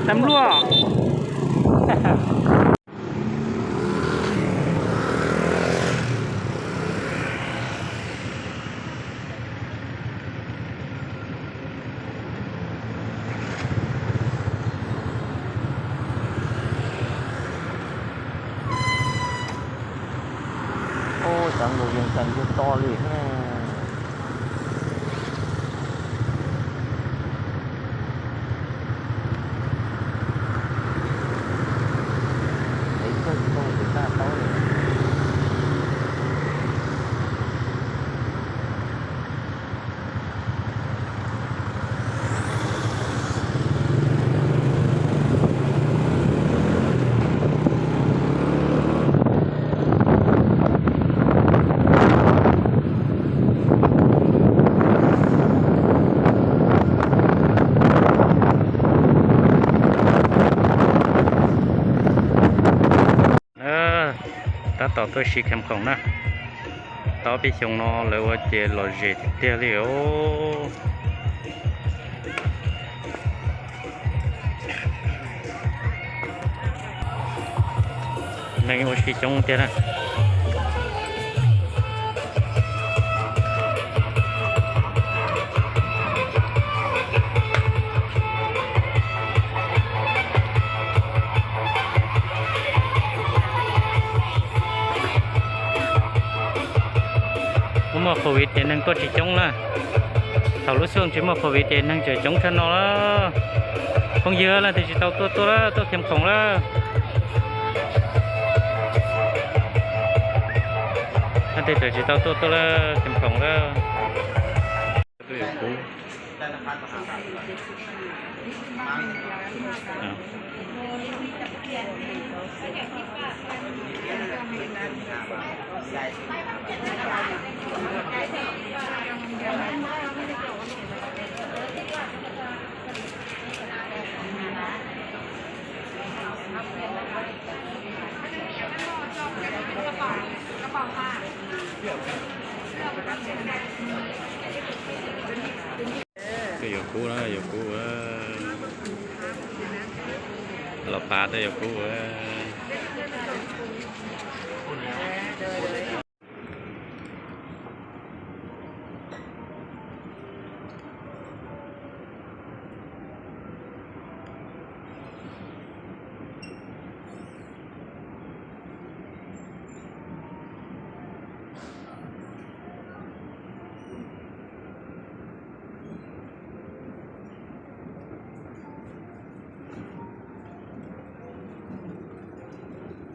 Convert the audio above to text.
Tam luaj. Ub, cov nkaus yees tas ntug to li thiab. Ev txawj tsis tau tus naj taub li. Tab tom tuaj siv khees khoom na. Tau peb xyoos no lawv ua ces lom zem tiag tiag li os. Neeg ua si coob tiag na. Ub, muaj covid ces neeg tuaj tsis coob na. Thaum lub xyoo tsis muaj covid ces neeg tseem coob tshaj no lawm. Phooj ywg, leej twg tsis tau tuaj tuaj lawm, tuaj khees khoom lawm. Leej twg tseem tsis tau tuaj tuaj lawm, khees khoom lawm. Yuav kub na, yuav kub. Los pav tej yuav kub.